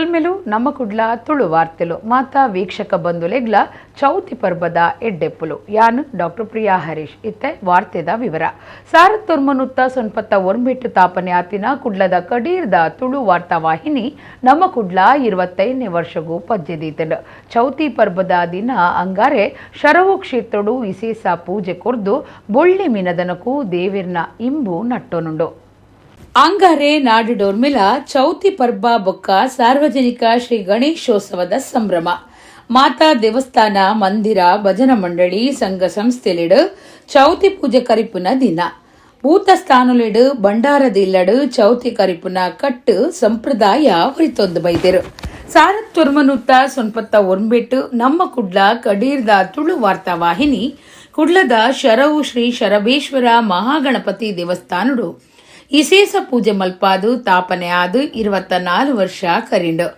ಸೊಲ್ಮೆಲು ನಮ್ಮ ಕುಡ್ಲ ತುಳು ವಾರ್ತೆಲು ಮಾತಾ ವೀಕ್ಷಕ ಬಂಧುಲೆಗ್ಲ ಚೌತಿ ಪರ್ಬದ ಎಡ್ಡೆಪ್ಪುಲು. ಯಾನು ಡಾಕ್ಟರ್ ಪ್ರಿಯಾ ಹರೀಶ್. ಇತ್ತೆ ವಾರ್ತೆದ ವಿವರ. ಸಾರತ್ತೊರ್ಮನುತ್ತ ಸೊನ್ಪತ್ತ ಒರ್ಮೆಟ್ಟು ತಾಪನೆ ಆತಿನ ಕುಡ್ಲದ ಕಡೀರ್ದ ತುಳು ವಾರ್ತಾ ವಾಹಿನಿ ನಮ್ಮ ಕುಡ್ಲ 25ನೇ ವರ್ಷಗೂ ಪಜ್ಜೆದೀತಂಡು. ಚೌತಿ ಪರ್ಬದ ದಿನ ಅಂಗಾರೆ ಶರವು ಕ್ಷೇತ್ರಡು ವಿಶೇಷ ಪೂಜೆ ಕೊರ್ದು ಬೊಳ್ಳಿ ಮಿನದನಕು ದೇವಿರ್ನ ಇಂಬು ನಟ್ಟೊನುಂಡು. ಅಂಗಾರೆ ನಾಡುಡೋರ್ಮಿಲ ಚೌತಿ ಪರ್ಬ ಬೊಕ್ಕ ಸಾರ್ವಜನಿಕ ಶ್ರೀ ಗಣೇಶೋತ್ಸವದ ಸಂಭ್ರಮ. ಮಾತಾ ದೇವಸ್ಥಾನ, ಮಂದಿರ, ಭಜನಾ ಮಂಡಳಿ, ಸಂಘ ಸಂಸ್ಥೆಲೆಡು ಚೌತಿ ಪೂಜೆ ಕರಿಪುನ ದಿನ. ಭೂತಸ್ಥಾನಲೆಡು ಭಂಡಾರದಿಲ್ಲಡು ಚೌತಿ ಕರಿಪುನ ಕಟ್ಟು ಸಂಪ್ರದಾಯ ಹೊರಿತೊಂದು ಬೈದೆರು. ಸಾರತ್ತೊರ್ಮನುತ್ತ ಸೊನ್ಪತ್ತ ಒರ್ಂಬೆಟ್ಟು ನಮ್ಮ ಕುಡ್ಲ ಕಡೀರ್ದ ತುಳು ವಾರ್ತಾ ವಾಹಿನಿ ಕುಡ್ಲದ ಶರವು ಶ್ರೀ ಶರಬೇಶ್ವರ ಮಹಾಗಣಪತಿ ದೇವಸ್ಥಾನಡು ಇಸೇಸ ಪೂಜೆ ಮಲ್ಪಾದು ತಾಪನೆ ಆದು 24 ವರ್ಷ ಕರಿಂಡು.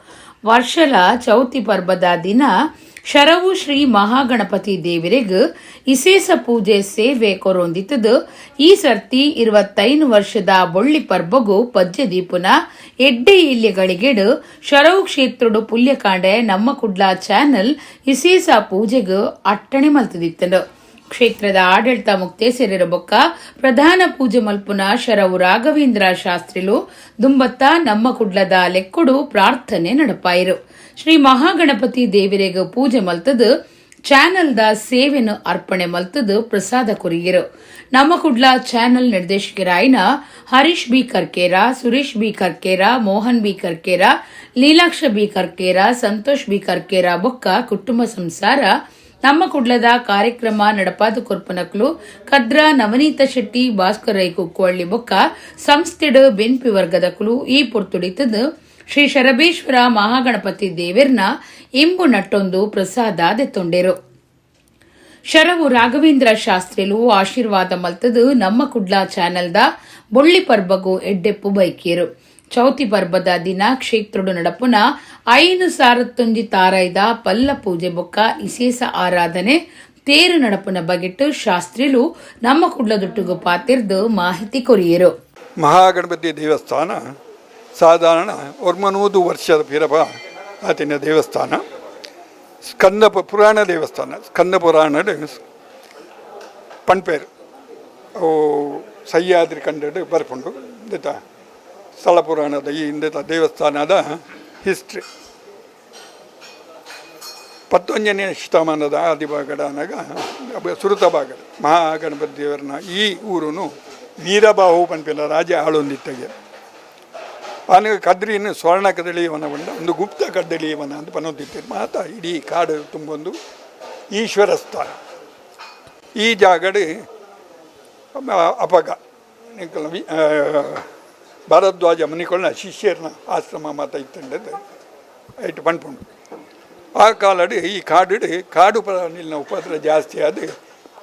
ವರ್ಷಲ ಚೌತಿ ಪರ್ಬದ ದಿನ ಶರವು ಶ್ರೀ ಮಹಾಗಣಪತಿ ದೇವರಿಗ್ ಇಸೇಸ ಪೂಜೆ ಸೇವೆ ಕೊರೊಂದಿತ್ತದು. ಈ ಸರ್ತಿ 25 ವರ್ಷದ ಬೊಳ್ಳಿ ಪರ್ಬಗು ಪಜ್ಜೆ ದೀಪುನ ಎಡ್ಡೆ ಇಲ್ಯಗಳಿಗೆಡು ಶರವು ಕ್ಷೇತ್ರಡು ಪುಲ್ಯಕಾಂಡೆ ನಮ್ಮ ಕುಡ್ಲ ಚಾನೆಲ್ ಇಸೇಸ ಪೂಜೆಗ್ ಅಟ್ಟಣೆ ಮಲ್ತದಿತ್ತಂಡು. ಕ್ಷೇತ್ರದ ಆಡಳಿತ ಮುಕ್ತೇಸರಿರ ಬೊಕ್ಕ ಪ್ರಧಾನ ಪೂಜೆ ಮಲ್ಪುನ ಶರವು ರಾಘವೇಂದ್ರ ಶಾಸ್ತ್ರಿಲು ದುಂಬತ್ತ ನಮ್ಮ ಕುಡ್ಲದ ಲೆಕ್ಕುಡು ಪ್ರಾರ್ಥನೆ ನಡಪಾಯಿರು. ಶ್ರೀ ಮಹಾಗಣಪತಿ ದೇವಿರೆಗ್ ಪೂಜೆ ಮಲ್ತದು ಚಾನೆಲ್ದ ಸೇವೆನು ಅರ್ಪಣೆ ಮಲ್ತದು ಪ್ರಸಾದ ಕೊರಿಯರು. ನಮ್ಮ ಕುಡ್ಲ ಚಾನೆಲ್ ನಿರ್ದೇಶಕರಾಯಿನ Harish B Karkera, Suresh B Karkera, Mohan B Karkera, Leelaksha B Karkera, Santosh B Karkera ಬೊಕ್ಕ ಕುಟುಂಬ ಸಂಸಾರ, ನಮ್ಮ ಕುಡ್ಲದ ಕಾರ್ಯಕ್ರಮ ನಡಪಾದು ಕೊರ್ಪನಕ್ಲು ಕದ್ರ ನವನೀತ ಶೆಟ್ಟಿ, ಭಾಸ್ಕರ್ ರೈ ಕುಕ್ಕುವಳ್ಳಿ ಬೊಕ್ಕ ಸಂಸ್ಥೆಡ್ ಬೆನ್ಪಿ ವರ್ಗದಕ್ಲು ಈ ಪೊರ್ತುಡಿತದ್ದು ಶ್ರೀ ಶರಬೇಶ್ವರ ಮಹಾಗಣಪತಿ ದೇವೆರ್ನ ಇಂಬು ನಟ್ಟೊಂದು ಪ್ರಸಾದ ದೆತ್ತೊಂಡೆರು. ಶರವು ರಾಘವೇಂದ್ರ ಶಾಸ್ತ್ರಿಲು ಆಶೀರ್ವಾದ ಮಲ್ತದು ನಮ್ಮ ಕುಡ್ಲ ಚಾನೆಲ್ದ ಬೊಳ್ಳಿ ಪರ್ಬಗು ಎಡ್ಡೆಪ್ಪು ಬೈಕೇರು. ಚೌತಿ ಪರ್ಬದ ದಿನ ಕ್ಷೇತ್ರಡು ನಡಪುನ ಐನು ಸಾರತ್ತೊಂಜಿ ತಾರಾಯ್ದ ಪಲ್ಲ ಪೂಜೆ ಬೊಕ್ಕ ಇಸೇಸ ಆರಾಧನೆ, ತೇರು ನಡಪುನ ಬಗೆಟ್ಟು ಶಾಸ್ತ್ರಿಲು ನಮ್ಮ ಕುಡ್ಲದೊಟ್ಟುಗು ಪಾತಿರ್ದು ಮಾಹಿತಿ ಕೊರಿಯರು. ಮಹಾಗಣಪತಿ ದೇವಸ್ಥಾನ ಸಾಧಾರಣ ಒರ್ಮನೂದು ವರ್ಷದ ಪಿರಪ ಆತಿನ ದೇವಸ್ಥಾನ. ಸ್ಕಂದ ಪುರಾಣ ದೇವಸ್ಥಾನ. ಸ್ಕಂದ ಪುರಾಣ ಪಣ್ಪೇರು ಅವು ಸಹ್ಯಾದ್ರಿ ಕಂಡಡ್ ಬರ್ಪುಂಡು. ಇಂದೆತ ಸ್ಥಳ ಪುರಾಣದ ಈ ಇಂದೆತ ದೇವಸ್ಥಾನದ ಹಿಸ್ಟ್ರಿ 11ನೇ ಶತಮಾನದ ಆದಿಭಾಗಡಾನಾಗ ಸುರುತ ಭಾಗದ ಮಹಾಗಣಪತಿ ದೇವರನ ಈ ಊರುನು ವೀರಬಾಹು ಪನ್ಪಿನ ರಾಜ ಆಳೊಂದಿತ್ತಗೆ. ಆನಗ ಕದ್ರಿನ ಸ್ವರ್ಣ ಕದಳಿಯವನ ಬಂಡ ಒಂದು ಗುಪ್ತ ಕದಳಿಯವನ ಅಂತ ಪನೊಂದಿತ್ತು. ಮಾತ ಇಡೀ ಕಾಡು ತುಂಬೊಂದು ಈಶ್ವರ ಸ್ಥಾನ. ಈ ಜಾಗಡ್ ಅಪಗ ನಿಕಲ್ನ ಭಾರದ್ವಾಜ ಮುನಿಕೊಳ್ಳ ಶಿಷ್ಯರ್ನ ಆಶ್ರಮ ಮಾತ ಇತ್ತಂಡದು ಐಟ್ ಪನ್ಪುಂಡು. ಆ ಕಾಲಡ್ ಈ ಕಾಡು ಕಾಡು ಪ್ರಾಣಿಲ್ನ ಉಪದ್ರ ಜಾಸ್ತಿ ಆದ್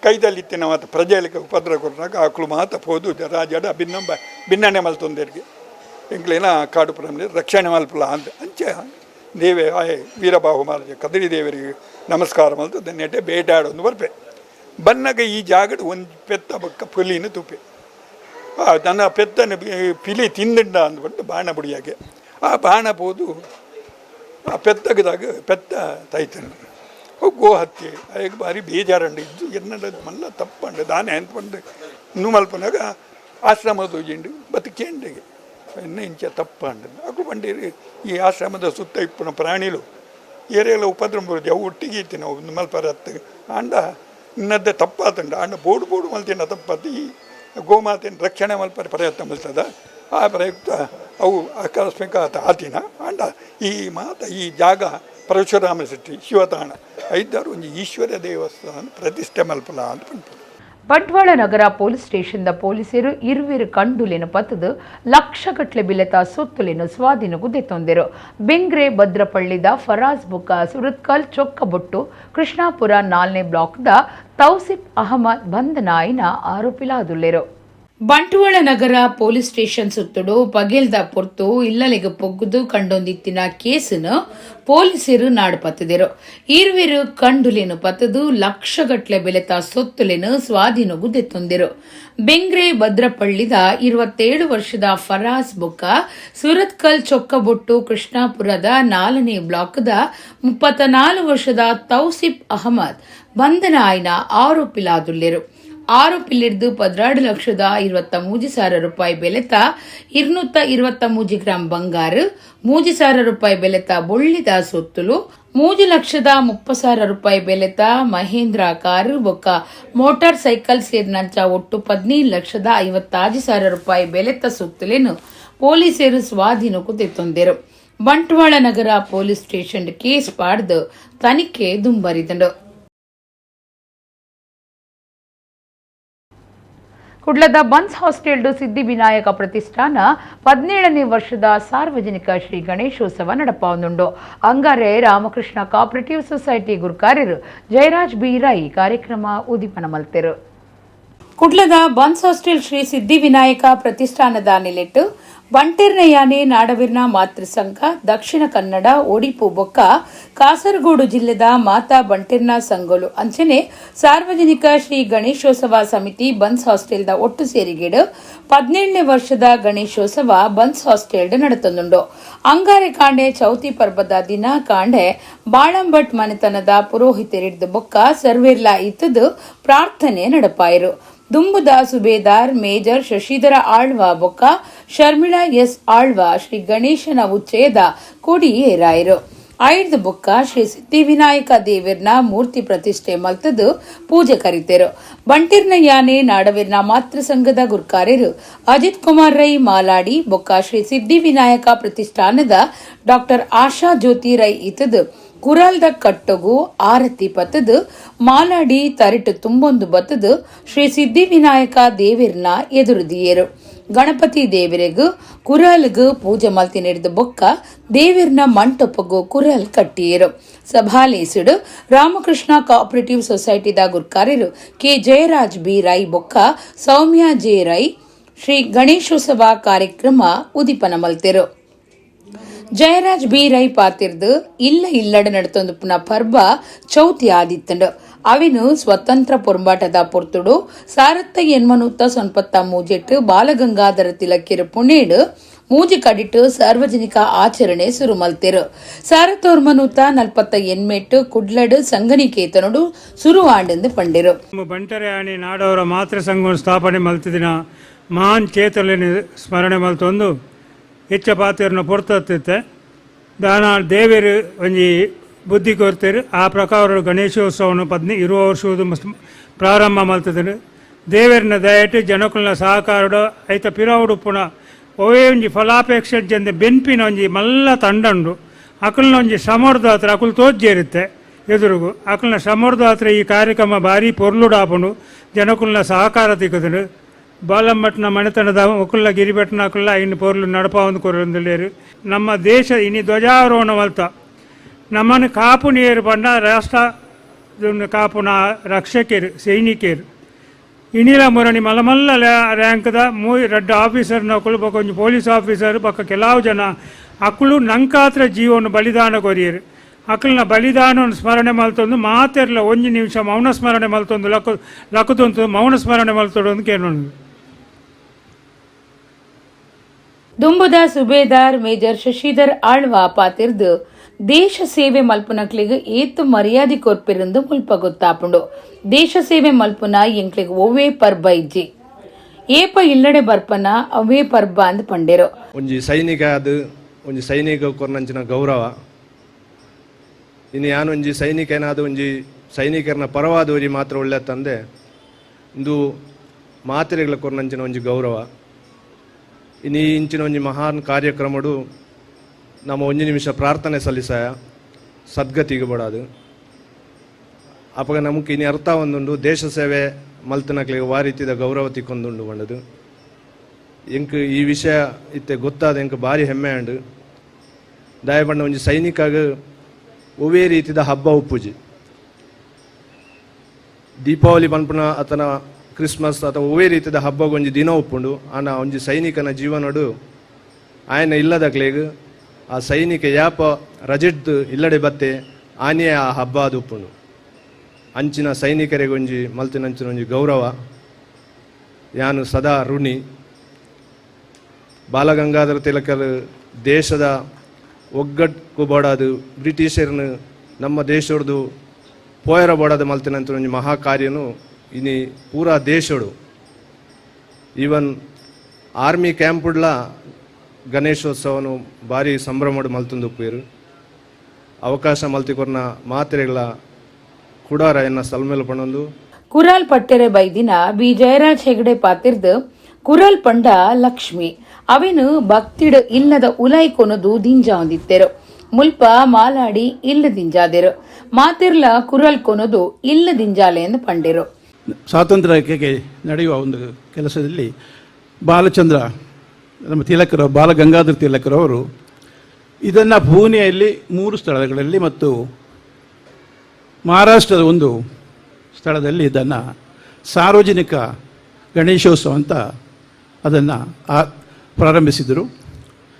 ಕೈದಲ್ಲಿತ್ತಿನ ಮಾತ ಪ್ರಜೆಗಳಿಗೆ ಉಪದ್ರ ಕೊರ್ನಾಗ ಆಕುಲು ಮಾತ ಪೋದು ರಾಜಡ ಭಿನ್ನ ಭಿನ್ನಣೆ ಮಲ್ತೊಂದೆರ್ಗೆ, ಎಂಕ್ಲೇನ ಕಾಡು ಪ್ರಾಣಿ ರಕ್ಷಣೆ ಮಲ್ಪುಲ ಅಂತ. ಅಂಚೆ ದೇವೆ ಆಯೆ ವೀರಬಾಹು ಮಹಾರಾಜ ಕದರಿ ದೇವರಿಗೆ ನಮಸ್ಕಾರ ಮಲ್ತು ನೆಟೆ ಬೇಟಾಡೊಂದು ಬರ್ಪೆ. ಬನ್ನಗ ಈ ಜಾಗಡ್ ಒಂದು ಪೆತ್ತ ಬೊಕ್ಕ ಪುಲಿನ ತೂಪೆ. ಆ ತನ್ನ ಪೆತ್ತನ ಪಿಲಿ ತಿಂದಿಂಡ ಅಂದ್ಬಿಟ್ಟು ಬಾಣ ಬುಡಿಯಾಗೆ. ಆ ಬಾಣ ಪೋದು ಆ ಪೆತ್ತಗದಾಗ ಪೆತ್ತ ತೈತನು. ಗೋ ಹತ್ಯೆ ಅಯ್ಯಗ್ ಬಾರಿ ಬೇಜಾರಂಡು. ಇದ್ದು ಎನ್ನಡ ಮಲ್ಲ ತಪ್ಪಂಡು ದಾನೆ ಅಂತ ಪಂಡು ಇನ್ನು ಮಲ್ಪನಾಗ ಆಶ್ರಮ ತೋಜಿಂಡು ಬತ್ತು ಕೇಂಡಿಗೆ, ಎನ್ನ ಇಂಚ ತಪ್ಪಂಡು. ಅಕು ಪಂಡೀರು, ಈ ಆಶ್ರಮದ ಸುತ್ತ ಇಪ್ಪುನ ಪ್ರಾಣಿಲು ಏರಿಯಲ್ಲ ಉಪದ್ರ ಬರುದು, ಅವು ಒಟ್ಟಿಗೆ ಇತ್ತಿ ನಾವು ಒಂದು ಮಲ್ಪರ ಹತ್ತು ಆಂಡ ಇನ್ನದ್ದೆ ತಪ್ಪಾತುಂಡು. ಆಂಡ ಬೋಡು ಬೋಡು ಮಲ್ತಿನ ತಪ್ಪಾತು. ಈ ಗೋಮಾತೆನ ರಕ್ಷಣೆ ಮಲ್ಪರ ಪ್ರಯತ್ನ ಮಲ್ತದ. ಆ ಪ್ರಯುಕ್ತ ಅವು ಆಕಸ್ಮಿಕ ಆತ ಆತಿನ. ಆಂಡ ಈ ಮಾತ ಈ ಜಾಗ ಪರಶುರಾಮ ಸೃಷ್ಟಿ ಶಿವತಾಣ ಐದಾರು ಒಂಜಿ ಈಶ್ವರ ದೇವಸ್ಥಾನ ಪ್ರತಿಷ್ಠೆ ಮಲ್ಪಲ ಅಂತ ಪನ್ಪುಂಡು. ಬಂಟ್ವಾಳ ನಗರ ಪೊಲೀಸ್ ಸ್ಟೇಷನ್ದ ಪೊಲೀಸರು ಇರುವಿರು ಕಂಡುಲೆನು ಪತ್ತದು ಲಕ್ಷಗಟ್ಲೆ ಬಿಲೆತ ಸೊತ್ತುಲೆನು ಸ್ವಾಧೀನಗೂ ದೆತ್ತೊಂದೆರು. ಬೆಂಗ್ರೆ ಭದ್ರಪಳ್ಳಿದ ಫರಾಜ್ ಬುಕ್ಕ ಸುರತ್ಕಲ್ ಚೊಕ್ಕಬೊಟ್ಟು ಕೃಷ್ಣಾಪುರ 4ನೇ ಬ್ಲಾಕ್ದ ತೌಸಿಫ್ ಅಹಮದ್ ಬಂಧನಾಯಿನ ಆರೋಪಿಲಾದುಲ್ಲೆರು. ಬಂಟ್ವಾಳ ನಗರ ಪೊಲೀಸ್ ಸ್ಟೇಷನ್ ಸುತ್ತುಡು ಪಗೆಲ್ದ ಪೊರ್ತು ಇಲ್ಲಲೆಗ್ ಪೊಗ್ಗುದು ಕಂಡೊಂದಿತ್ತಿನ ಕೇಸುನು ಪೊಲೀಸರು ನಾಡು ಪತ್ತದಿರು. ಇರುವೆರು ಕಂಡುಲೇನು ಪತ್ತದು ಲಕ್ಷಗಟ್ಲೆ ಬೆಲೆತ ಸೊತ್ತುಲೇನು ಸ್ವಾಧೀನಗು ದೆತ್ತೊಂದಿರು. ಬೆಂಗ್ರೆ ಭದ್ರಪಳ್ಳಿದ 27 ವರ್ಷದ ಫರಾಜ್ ಬೊಕ್ಕ ಸುರತ್ಕಲ್ ಚೊಕ್ಕಬೊಟ್ಟು ಕೃಷ್ಣಾಪುರದ 4ನೇ ಬ್ಲಾಕ್ದ 34 ವರ್ಷದ ತೌಸಿಫ್ ಅಹಮದ್ ಬಂಧನ ಆಯ್ನ ಆರೋಪಿಲಾದುಲ್ಲೆರು. ಆರೋಪಿಲಿರ್ದು 12,23,000 ರೂಪಾಯಿ ಬೆಲೆತ 223 ಗ್ರಾಂ ಬಂಗಾರು, 3,000 ರೂಪಾಯಿ ಬೆಲೆತ ಬೊಳ್ಳಿದ ಸೊತ್ತುಲು, 3,30,000 ರೂಪಾಯಿ ಬೆಲೆತ ಮಹೇಂದ್ರ ಕಾರು ಬೊಕ್ಕ ಮೋಟಾರ್ ಸೈಕಲ್ ಸೇರಿನಂಚ ಒಟ್ಟು 15,56,000 ರೂಪಾಯಿ ಬೆಲೆತ ಸೊತ್ತುಲೇನು ಪೊಲೀಸರು ಸ್ವಾಧೀನಕ್ಕೂ ತೆತ್ತೊಂದಿರು. ಬಂಟ್ವಾಳ ನಗರ police station case ಪಾಡ್ದು ತನಿಖೆ ದುಂಬರಿದಂಡು. ಕುಡ್ಲದ ಬನ್ಸ್ ಹಾಸ್ಟೆಲ್ಡು ಸಿದ್ಧಿವಿನಾಯಕ ಪ್ರತಿಷ್ಠಾನ 17ನೇ ವರ್ಷದ ಸಾರ್ವಜನಿಕ ಶ್ರೀ ಗಣೇಶೋತ್ಸವ ನಡಪಾವೊಂದುಂಡು. ಅಂಗಾರೆ ರಾಮಕೃಷ್ಣ ಕೋಆಪರೇಟಿವ್ ಸೊಸೈಟಿ ಗುರುಕಾರ್ಯರು ಜಯರಾಜ್ ಬಿ ರೈ ಕಾರ್ಯಕ್ರಮ ಉದ್ದೀಪನ ಮಲ್ತೆರು. ಕುಡ್ಲದ ಬನ್ಸ್ ಹಾಸ್ಟೆಲ್ ಶ್ರೀ ಸಿದ್ಧಿವಿನಾಯಕ ಪ್ರತಿಷ್ಠಾನದ ನಿಲೆಟ್ಟು ಬಂಟೆರ್ನಯಾನೆ ನಾಡವೀರ್ನ ಮಾತೃಸಂಘ ದಕ್ಷಿಣ ಕನ್ನಡ ಒಡಿಪು ಬೊಕ್ಕ ಕಾಸರಗೋಡು ಜಿಲ್ಲೆದ ಮಾತಾ ಬಂಟೆರ್ನ ಸಂಘಲು ಅಂಚನೆ ಸಾರ್ವಜನಿಕ ಶ್ರೀ ಗಣೇಶೋತ್ಸವ ಸಮಿತಿ ಬನ್ಸ್ ಹಾಸ್ಟೆಲ್ದ ಒಟ್ಟು ಸೇರಿಗೇಡು 17ನೇ ವರ್ಷದ ಗಣೇಶೋತ್ಸವ ಬನ್ಸ್ ಹಾಸ್ಟೆಲ್ಡ್ ನಡೆತಂದುಂಡು. ಅಂಗಾರೆ ಕಾಂಡೆ ಚೌತಿ ಪರ್ಬದ ದಿನ ಕಾಂಡೆ ಬಾಳಂಬಟ್ ಮನೆತನದ ಪುರೋಹಿತರಿಡ್ದು ಬೊಕ್ಕ ಸರ್ವೇರ್ಲಾ ಇತ್ತದು ಪ್ರಾರ್ಥನೆ ನಡಪಾಯರು. ದುಂಬುದ ಸುಬೇದಾರ್ ಮೇಜರ್ ಶಶಿಧರ ಆಳ್ವ ಬೊಕ್ಕ ಶರ್ಮಿಳಾ ಎಸ್ ಆಳ್ವ ಶ್ರೀ ಗಣೇಶನ ಉಚ್ಚಯದ ಕೊಡಿ ಏರಾಯರು. ಐದು ಬೊಕ್ಕ ಶ್ರೀ ಸಿದ್ಧಿವಿನಾಯಕ ದೇವಿರ್ನ ಮೂರ್ತಿ ಪ್ರತಿಷ್ಠೆ ಮಲ್ತದು ಪೂಜೆ ಕರಿತೆರು. ಬಂಟಿರ್ನ ಯಾನೆ ನಾಡವೀರ್ನ ಮಾತೃ ಸಂಘದ ಗುರ್ಕಾರ್ಯರು ಅಜಿತ್ ಕುಮಾರ್ ರೈ ಮಾಲಾಡಿ ಬೊಕ್ಕ ಶ್ರೀ ಸಿದ್ಧಿವಿನಾಯಕ ಪ್ರತಿಷ್ಠಾನದ ಡಾಕ್ಟರ್ ಆಶಾ ಜ್ಯೋತಿ ರೈ ಇತದು ಕುರಲ್ದ ಕಟ್ಟೊಗು ಆರತಿ ಪತ್ತದು ಮಾಲಾಡಿ ತರಿಟು ತುಂಬೊಂದು ಬತ್ತದು ಶ್ರೀ ಸಿದ್ಧಿವಿನಾಯಕ ದೇವಿರ್ನ ಎದುರುದಿಯೇರು. ಗಣಪತಿ ದೇವಿರೆಗು ಕುರಲ್ಗು ಪೂಜೆ ಮಲ್ತಿ ನಡೆದ ಬೊಕ್ಕ ದೇವಿರ್ನ ಮಂಟಪಗು ಕುರಲ್ ಕಟ್ಟಿಯರು. ಸಭಾಲೇಸುಡು ರಾಮಕೃಷ್ಣ ಕೋಆಪರೇಟಿವ್ ಸೊಸೈಟಿದ ಗುರ್ಕಾರ್ಯರು ಕೆ ಜಯರಾಜ್ ಬಿ ರೈ ಬೊಕ್ಕ ಸೌಮ್ಯ ಜೆ ರೈ ಶ್ರೀ ಗಣೇಶೋತ್ಸವ ಕಾರ್ಯಕ್ರಮ ಉದಿಪನ ಮಲ್ತೆರು. ಜಯರಾಜ್ ಬಿ ರೈ ಪಾತಿರ್ದು ಇಲ್ಲ ಇಲ್ಲಡ ನಡತೊಂದು ಪುನಃ ಪರ್ಬ ಚೌತಿ ಆದಿತ್ತಂಡು. ಅವಿನು ಸ್ವತಂತ್ರ ಪೊರ್ಂಬಾಟದ ಪೊರ್ತುಡು 1893 ಬಾಲಗಂಗಾಧರ ತಿಲಕಿರು ಪುಣೇಡು ಮೂಜಿ ಕಡಿಟ್ಟು ಸಾರ್ವಜನಿಕ ಆಚರಣೆ ಸುರು ಮಲ್ತೆರು. 1948 ಕುಡ್ಲಡು ಸಂಗನಿಕೇತನುಡು ಸುರು ಆಂಡೆಂದು ಪಂಡಿರು. ಬಂಟರೆ ಆಣಿ ನಾಡವರ ಮಾತೃ ಸಂಘ ಸ್ಥಾಪನೆ ಮಲ್ತಿದಿನ ಮಹಾನ್ ಚೇತನ ಸ್ಮರಣೆ ಮಲ್ತೊಂದು ಹೆಚ್ಚ ಪಾತ್ರನ ಪೊರ್ತತ್ತಿತ್ತೆ ದಾನ ದೇವರು ಒಂಜಿ ಬುದ್ಧಿ ಕೊರ್ತೆರು. ಆ ಪ್ರಕಾರ ಗಣೇಶೋತ್ಸವನು ಪದ್ನಿ ಇರುವ ವರ್ಷದ ಪ್ರಾರಂಭ ಮಲ್ತದನು. ದೇವರನ್ನ ದಯಟು ಜನಕುಲ್ನ ಸಹಕಾರಡು ಐತ ಪಿರವುಡು ಪುನಃ ಒವೇ ಒಂಜಿ ಫಲಾಪೇಕ್ಷೆ ಜಂದೆ ಬೆನ್ಪಿನ ಒಂಜಿ ಮಲ್ಲ ತಂಡಂಡು ಅಕಲ್ನ ಒಂಜಿ ಶ್ರಮರ್ದಾತ್ರ ಅಕುಲು ತೋಜ್ಜೇರುತ್ತೆ ಎದುರುಗು ಅಕಲ್ನ ಶ್ರಮರ್ದಾತ್ರ ಈ ಕಾರ್ಯಕ್ರಮ ಭಾರಿ ಪೊರ್ಲುಡಾಪುಂಡು. ಜನಕುಲ್ನ ಸಹಕಾರ ತಿಕ್ಕುದುಂಡು. ಬಾಲಂಬಟ್ನ ಮನೆತನದ ಒಕ್ಕುಲ್ಲ ಗಿರಿಬೆಟ್ಟನ ಅಕುಲ್ಲ ಇನ್ನು ಪೊರ್ಲು ನಡಪಾವಂದು ಕೊರೊಂದುಲ್ಲೆರ್. ನಮ್ಮ ದೇಶ ಇನಿ ಧ್ವಜಾರೋಹಣ ಮಲ್ತ ನಮ್ಮನ್ನು ಕಾಪು ನೀರು ಪಂಡ ರಾಷ್ಟ್ರ ಕಾಪುನ ರಕ್ಷಕರು ಸೈನಿಕರು ಇನಿಲ ಮುರಣಿ ಮಲ್ಲ ಮಲ್ಲ ರ್ಯಾಂಕ್ದ 2 ಆಫೀಸರ್ ನಕುಲು ಬೊಕ ಒಂಜಿ ಪೊಲೀಸ್ ಆಫೀಸರ್ ಬೊಕ ಕೆಲವು ಜನ ಅಕುಲು ನಂಕಾತ್ರ ಜೀವನ ಬಲಿದಾನ ಕೊರಿಯರು. ಅಕಲ್ನ ಬಲಿದಾನವನ್ನು ಸ್ಮರಣೆ ಮಲ್ತೊಂದು ಮಾತೆರ್ಲ ಒಂಜಿ ನಿಮಿಷ ಮೌನ ಸ್ಮರಣೆ ಮಲ್ತೊಂದು ಲಕುತೊಂದು ಮೌನ ಸ್ಮರಣೆ ಮಲ್ತೊಂದು ಕೇಳೋಣ. ದುಂಬುದ ಸುಬೇದಾರ್ ಮೇಜರ್ ಶಶಿಧರ್ ಆಳ್ವ ಪಾತಿರ್ದು ದೇಶ ಸೇವೆ ಮಲ್ಪುನಕ್ಲಿಗ್ ಏತು ಮರ್ಯಾದೆ ಕೊರ್ಪಿರಂದು ಮುಲ್ಪ ಗೊತ್ತಾಪುಂಡು. ದೇಶ ಸೇವೆ ಮಲ್ಪುನ ಎಂಕ್ಲಿಗ್ ಒವ್ವೇ ಪರ್ಬ ಇಜ್ಜಿ ಏಪ ಇಲ್ಲಡೆ ಬರ್ಪನ ಅವೇ ಪರ್ಬ ಅಂದ್ ಪಂಡೆರು. ಒಂಜಿ ಸೈನಿಕ ಅದು ಒಂಜಿ ಸೈನಿಕ ಕೊರ್ನಂಚಿನ ಗೌರವ ಇನ್ನು ಯಾನೊಂಜಿ ಸೈನಿಕನಾದ ಒಂಜಿ ಸೈನಿಕರನ ಪರವಾದವರಿ ಮಾತ್ರ ಒಳ್ಳೆ ತಂದೆ ಇಂದು ಮಾತ್ರೆಗಳ ಕೊರ್ನಂಚಿನ ಒಂಜಿ ಗೌರವ. ಇನ್ನು ಈ ಇಂಚಿನ ಒಂಜಿ ಮಹಾನ್ ಕಾರ್ಯಕ್ರಮಡು ನಮ್ಮ ಒಂಜಿ ನಿಮಿಷ ಪ್ರಾರ್ಥನೆ ಸಲ್ಲಿಸಾಯ ಸದ್ಗತಿಗೆ ಬಡಾದು. ಅಪಗ ನಮಕ್ ಇನಿ ಅರ್ಥ ಒಂದುಂಡು ದೇಶ ಸೇವೆ ಮಲ್ತನಕ್ಲಿಗೆ ವಾ ರೀತಿದ ಗೌರವ ತಿಕ್ಕೊಂದುಂಡು ಬಂಡದು. ಎಂಕ್ ಈ ವಿಷಯ ಇತ್ತೆ ಗೊತ್ತಾದ ಎಂಕ್ ಭಾರಿ ಹೆಮ್ಮೆ ಅಂಡು. ದಯಪಂಡ ಒಂಜಿ ಸೈನಿಕಾಗ ಒವೇ ರೀತಿದ ಹಬ್ಬ ಉಪ್ಪುಜಿ. ದೀಪಾವಳಿ ಪನ್ಪುನ ಅತನ Christmas ಅಥವಾ ಒವ್ವೇ ರೀತಿಯ ಹಬ್ಬಗೊಂಜಿ ದಿನ ಉಪ್ಪುಂಡು. ಆನ ಒಂಜಿ ಸೈನಿಕನ ಜೀವನಡು ಆಯನ ಇಲ್ಲದಕ್ಲೆಗ್ ಆ ಸೈನಿಕ ಯಾಪ ರಜೆಡ್ದು ಇಲ್ಲಡೆ ಬತ್ತೆ ಆನೆಯ ಆ ಹಬ್ಬ ಅದು ಉಪ್ಪುಂಡು. ಅಂಚಿನ ಸೈನಿಕರಿಗೊಂಜಿ ಮಲ್ತಿನಂಚಿನ ಒಂಜಿ ಗೌರವ ಯಾನು ಸದಾ ಋಣಿ. ಬಾಲಗಂಗಾಧರ ತಿಲಕರು ದೇಶದ ಒಗ್ಗಟ್ಟು ಬೋಡಾದು ಬ್ರಿಟಿಷರನ್ನು ನಮ್ಮ ದೇಶದ್ದು ಪೋಯರ ಬೋಡಾದ ಮಲ್ತಿನಂತ ಒಂಜಿ ಮಹಾಕಾರ್ಯನು ಇನಿ ಪೂರಾ ದೇಶಡು. ಈವನ್ ಆರ್ಮಿ ಕ್ಯಾಂಪುಡ್ಲ ಗಣೇಶೋತ್ಸವನು ಭಾರಿ ಸಂಭ್ರಮಡು ಮಲ್ತೊಂದುಪ್ಪುವೆರು. ಅವಕಾಶ ಮಲ್ತಿಕೊರ್ನ ಮಾತ್ರೆಗಳ ಕುಡಾರ ಎನ್ನ ಸಲ್ಮೇಲು ಪಣೊಂದು. ಕುರಾಲ್ ಪಟ್ಟೆರೆ ಬೈದಿನ ಬಿ ಜಯರಾಜ್ ಹೆಗಡೆ ಪಾತಿರ್ದು ಕುರಲ್ ಪಂಡ ಲಕ್ಷ್ಮಿ ಅವೆನು ಭಕ್ತಿಡು ಇಲ್ಲದ ಉಲೈ ಕೊನದು ದಿಂಜಾಂದಿತ್ತೆರು. ಮುಲ್ಪ ಮಾಲಾಡಿ ಇಲ್ಲ ದಿಂಜಾದೆರು ಮಾತಿರ್ಲ ಕುರಲ್ ಕೊನದು ಇಲ್ಲ ದಿಂಜಾಲೆ ಎಂದು ಪಂಡೆರು. ಸ್ವಾತಂತ್ರ್ಯಕ್ಕೆ ನಡೆಯುವ ಒಂದು ಕೆಲಸದಲ್ಲಿ ಬಾಲಚಂದ್ರ ನಮ್ಮ ತಿಲಕರು ಬಾಲಗಂಗಾಧರ ತಿಲಕರವರು ಇದನ್ನು ಪೂನೆಯಲ್ಲಿ 3 ಸ್ಥಳಗಳಲ್ಲಿ ಮತ್ತು ಮಹಾರಾಷ್ಟ್ರದ ಒಂದು ಸ್ಥಳದಲ್ಲಿ ಇದನ್ನು ಸಾರ್ವಜನಿಕ ಗಣೇಶೋತ್ಸವ ಅಂತ ಅದನ್ನು ಪ್ರಾರಂಭಿಸಿದರು.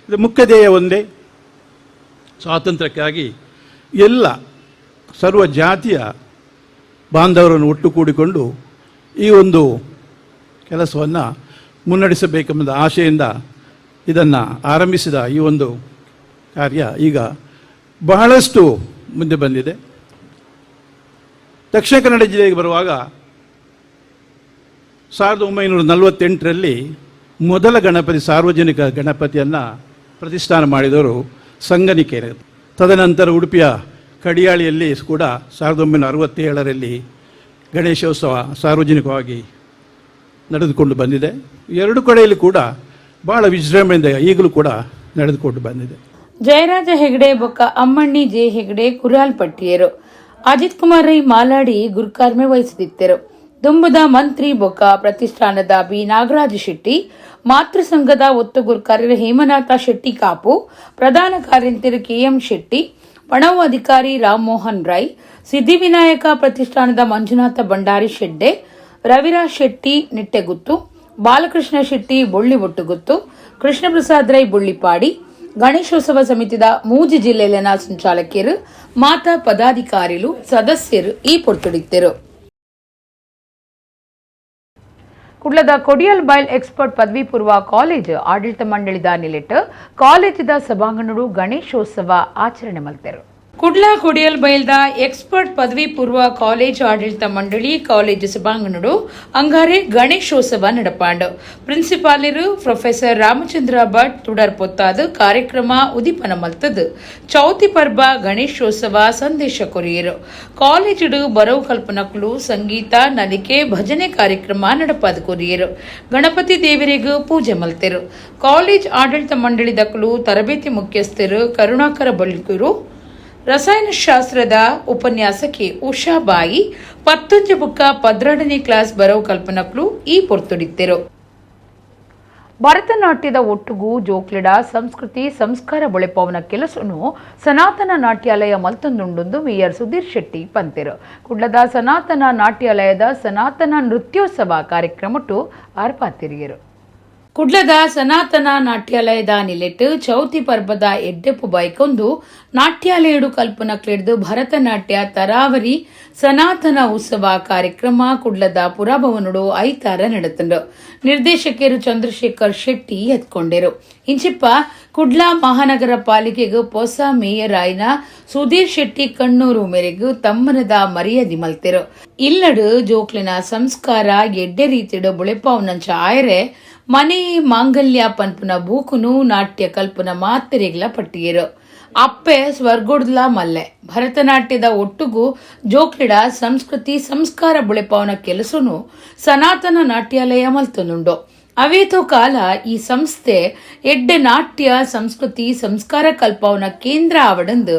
ಇದು ಮುಖ್ಯ ಧ್ಯೇಯ ಒಂದೇ, ಸ್ವಾತಂತ್ರ್ಯಕ್ಕಾಗಿ ಎಲ್ಲ ಸರ್ವ ಜಾತಿಯ ಬಾಂಧವರನ್ನು ಒಟ್ಟುಗೂಡಿಕೊಂಡು ಈ ಒಂದು ಕೆಲಸವನ್ನು ಮುನ್ನಡೆಸಬೇಕೆಂಬ ಆಶೆಯಿಂದ ಇದನ್ನು ಆರಂಭಿಸಿದ ಈ ಒಂದು ಕಾರ್ಯ ಈಗ ಬಹಳಷ್ಟು ಮುಂದೆ ಬಂದಿದೆ. ದಕ್ಷಿಣ ಕನ್ನಡ ಜಿಲ್ಲೆಗೆ ಬರುವಾಗ 1948ರಲ್ಲಿ ಮೊದಲ ಗಣಪತಿ ಸಾರ್ವಜನಿಕ ಗಣಪತಿಯನ್ನು ಪ್ರತಿಷ್ಠಾನ ಮಾಡಿದವರು ಸಂಗನಿಕೆರೆ. ತದನಂತರ ಉಡುಪಿಯ ಕಡಿಯಾಳಿಯಲ್ಲಿ ಕೂಡ 1967ರಲ್ಲಿ ಗಣೇಶೋತ್ಸವ ಸಾರ್ವಜನಿಕವಾಗಿ ನಡೆದುಕೊಂಡು ಬಂದಿದೆ. ಎರಡು ಕಡೆಯಲ್ಲಿ ಕೂಡ ಬಹಳ ವಿಜೃಂಭಣೆಯಿಂದ ಈಗಲೂ ಕೂಡ ನಡೆದುಕೊಂಡು ಬಂದಿದೆ. ಜಯರಾಜ ಹೆಗಡೆ ಬೊಕ್ಕ ಅಮ್ಮಣ್ಣಿ ಜೆ ಹೆಗಡೆ ಕುರಾಲ್ ಪಟ್ಟಿಯರು ಅಜಿತ್ ಕುಮಾರ್ ರೈ ಮಾಲಾಡಿ ಗುರುಕಾರ್ಮೆ ವಹಿಸುತ್ತಿದ್ದರು. ದುಂಬದ ಮಂತ್ರಿ ಬೊಕ್ಕ ಪ್ರತಿಷ್ಠಾನದ ಬಿ ನಾಗರಾಜ ಶೆಟ್ಟಿ, ಮಾತೃ ಸಂಘದ ಒತ್ತು ಗುರುಕಾರ್ಯರು ಹೇಮನಾಥ ಶೆಟ್ಟಿ ಕಾಪು, ಪ್ರಧಾನ ಕಾರ್ಯಂತಿರು ಕೆಎಂ ಶೆಟ್ಟಿ, ಪಣವು ಅಧಿಕಾರಿ ರಾಮಮೋಹನ್ ರೈ, ಸಿದ್ಧಿವಿನಾಯಕ ಪ್ರತಿಷ್ಠಾನದ ಮಂಜುನಾಥ ಭಂಡಾರಿ ಶೆಡ್ಡೆ, ರವಿರಾಜ್ ಶೆಟ್ಟಿ ನಿಟ್ಟೆಗುತ್ತು, ಬಾಲಕೃಷ್ಣ ಶೆಟ್ಟಿ ಬೊಳ್ಳಿಬೊಟ್ಟುಗುತ್ತು, ಕೃಷ್ಣಪ್ರಸಾದ್ ರೈ ಬೊಳ್ಳಿಪಾಡಿ, ಗಣೇಶೋತ್ಸವ ಸಮಿತಿದ ಮೂಜಿ ಜಿಲ್ಲೆಯಲ್ಲಿನ ಸಂಚಾಲಕಿಯರು, ಮಾತಾ ಪದಾಧಿಕಾರಿಗಳು, ಸದಸ್ಯರು ಈ ಪೊರ್ತುಡಿದ್ದರು. ಕುಡ್ಲದ ಕೊಡಿಯಲ್ ಬೈಲ್ ಎಕ್ಸ್ಪರ್ಟ್ ಪದವಿ ಪೂರ್ವ ಕಾಲೇಜ್ ಆಡಳಿತ ಮಂಡಳಿದ ನಿಲೆಟ್ ಕಾಲೇಜಿದ ಸಭಾಂಗಣರು ಗಣೇಶೋತ್ಸವ ಆಚರಣೆ ಮಲ್ತೆರು. ಕುಡ್ಲ ಕೊಡಿಯಲ್ ಬೈಲ್ದ ಎಕ್ಸ್ಪರ್ಟ್ ಪದವಿ ಪೂರ್ವ ಕಾಲೇಜ್ ಆಡಳಿತ ಮಂಡಳಿ ಕಾಲೇಜು ಸಭಾಂಗಣರು ಅಂಗಾರೆ ಗಣೇಶೋತ್ಸವ ನಡಪಾಂಡು. ಪ್ರಿನ್ಸಿಪಾಲರು ಪ್ರೊಫೆಸರ್ ರಾಮಚಂದ್ರ ಭಟ್ ತುಡರ್ ಪೊತ್ತಾದು ಕಾರ್ಯಕ್ರಮ ಉದಿಪನ ಮಲ್ತದು ಚೌತಿ ಪರ್ಬ ಗಣೇಶೋತ್ಸವ ಸಂದೇಶ ಕೊರಿಯರು. ಕಾಲೇಜುಡು ಬರವು ಕಲ್ಪನಕುಲು ಸಂಗೀತ ನಲಿಕೆ ಭಜನೆ ಕಾರ್ಯಕ್ರಮ ನಡಪಾದ ಕೊರಿಯರು. ಗಣಪತಿ ದೇವರಿಗೂ ಪೂಜೆ ಮಲ್ತೆರು. ಕಾಲೇಜ್ ಆಡಳಿತ ಮಂಡಳಿ ದಕ್ಕಲು ತರಬೇತಿ ಮುಖ್ಯಸ್ಥರು ಕರುಣಾಕರ ಬಳ್ಕೂರು, ರಸಾಯನಶಾಸ್ತ್ರದ ಉಪನ್ಯಾಸಕಿ ಉಷಾಬಾಯಿ, 11 ಬುಕ್ಕ 12ನೇ ಕ್ಲಾಸ್ ಬರವು ಕಲ್ಪನಕ್ಲು ಈ ಪೊರ್ತುಡಿದ್ದರು. ಭರತನಾಟ್ಯದ ಒಟ್ಟುಗು ಜೋಕ್ಲಿಡ ಸಂಸ್ಕೃತಿ ಸಂಸ್ಕಾರ ಬೊಳೆಪವನ ಕೆಲಸನು ಸನಾತನ ನಾಟ್ಯಾಲಯ ಮಲ್ತೊಂದುಂಡುಂದು ಮೇಯರ್ ಸುಧೀರ್ ಶೆಟ್ಟಿ ಪಂತೆರು. ಕುಡ್ಲದ ಸನಾತನ ನಾಟ್ಯಾಲಯದ ಸನಾತನ ನೃತ್ಯೋತ್ಸವ ಕಾರ್ಯಕ್ರಮಟ್ಟು ಆರ್ಪಾತಿರಿಯರು. ಕುಡ್ಲದ ಸನಾತನ ನಾಟ್ಯಾಲಯದ ನಿಲೆಟ್ ಚೌತಿ ಪರ್ಬದ ಎಡ್ಡೆಪ್ಪು ಬೈಕೊಂದು ನಾಟ್ಯಾಲಯಡು ಕಲ್ಪನ ಕ್ಲಿಡ್ದು ಭರತನಾಟ್ಯ ತರಾವರಿ ಸನಾತನ ಉತ್ಸವ ಕಾರ್ಯಕ್ರಮ ಕುಡ್ಲದ ಪುರಭವನುಡು ಐತಾರ ನಡೆತಂಡು. ನಿರ್ದೇಶಕರು ಚಂದ್ರಶೇಖರ್ ಶೆಟ್ಟಿ ಎತ್ಕೊಂಡೆರು. ಇಂಚಿಪ್ಪ ಕುಡ್ಲ ಮಹಾನಗರ ಪಾಲಿಕೆಗೆ ಹೊಸ ಮೇಯರ್ ಆಯ್ನ ಸುಧೀರ್ ಶೆಟ್ಟಿ ಕಣ್ಣೂರು ಮೇರೆಗೂ ತಮ್ಮನದ ಮರ್ಯಾದೆ ಮಲ್ತೆರು. ಇಲ್ಲಡು ಜೋಕ್ಲಿನ ಸಂಸ್ಕಾರ ಎಡ್ಡೆ ರೀತಿಡು ಬುಳೆಪಾವನಂಚ ಆಯರೆ ಮನೆ ಮಾಂಗಲ್ಯ ಪನ್ಪುನ ಬೂಕುನು ನಾಟ್ಯ ಕಲ್ಪನ ಮಾತೆರೆಗ್ಲ ಪಟ್ಟಿಯರು. ಅಪ್ಪೆ ಸ್ವರ್ಗೊಡ್ಲ ಮಲ್ಲೆ ಭರತನಾಟ್ಯದ ಒಟ್ಟುಗು ಜೋಕ್ಲಿಡ ಸಂಸ್ಕೃತಿ ಸಂಸ್ಕಾರ ಬುಳೆಪಾವನ ಕೆಲಸನು ಸನಾತನ ನಾಟ್ಯಾಲಯ ಮಲ್ತನುಂಡು. ಅವೇತೋ ಕಾಲ ಈ ಸಂಸ್ಥೆ ಎಡ್ಡೆ ನಾಟ್ಯ ಸಂಸ್ಕೃತಿ ಸಂಸ್ಕಾರ ಕಲ್ಪವನ ಕೇಂದ್ರ ಆವಡಂದು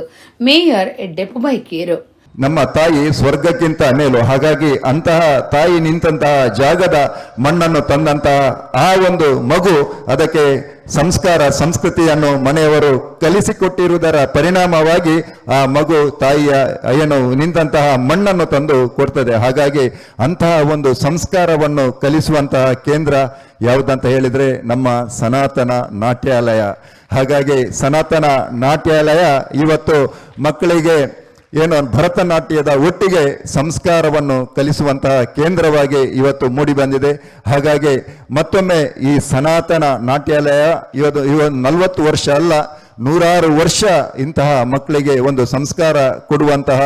ಮೇಯರ್ ಎಡ್ಡೆ ಪುಬೈಕಿಯರು. ನಮ್ಮ ತಾಯಿ ಸ್ವರ್ಗಕ್ಕಿಂತ ಮೇಲು, ಹಾಗಾಗಿ ಅಂತಹ ತಾಯಿ ನಿಂತಹ ಜಾಗದ ಮಣ್ಣನ್ನು ತಂದಂತಹ ಆ ಒಂದು ಮಗು ಅದಕ್ಕೆ ಸಂಸ್ಕಾರ ಸಂಸ್ಕೃತಿಯನ್ನು ಮನೆಯವರು ಕಲಿಸಿಕೊಟ್ಟಿರುವುದರ ಪರಿಣಾಮವಾಗಿ ಆ ಮಗು ತಾಯಿಯ ಏನು ನಿಂತಹ ಮಣ್ಣನ್ನು ತಂದು ಕೊಡ್ತದೆ. ಹಾಗಾಗಿ ಅಂತಹ ಒಂದು ಸಂಸ್ಕಾರವನ್ನು ಕಲಿಸುವಂತಹ ಕೇಂದ್ರ ಯಾವುದಂತ ಹೇಳಿದ್ರೆ ನಮ್ಮ ಸನಾತನ ನಾಟ್ಯಾಲಯ. ಹಾಗಾಗಿ ಸನಾತನ ನಾಟ್ಯಾಲಯ ಇವತ್ತು ಮಕ್ಕಳಿಗೆ ಏನು ಭರತನಾಟ್ಯದ ಒಟ್ಟಿಗೆ ಸಂಸ್ಕಾರವನ್ನು ಕಲಿಸುವಂತಹ ಕೇಂದ್ರವಾಗಿ ಇವತ್ತು ಮೂಡಿ ಬಂದಿದೆ. ಹಾಗಾಗಿ ಮತ್ತೊಮ್ಮೆ ಈ ಸನಾತನ ನಾಟ್ಯಾಲಯ ಇವತ್ತು 40 ವರ್ಷ ಅಲ್ಲ, ನೂರಾರು ವರ್ಷ ಇಂತಹ ಮಕ್ಕಳಿಗೆ ಒಂದು ಸಂಸ್ಕಾರ ಕೊಡುವಂತಹ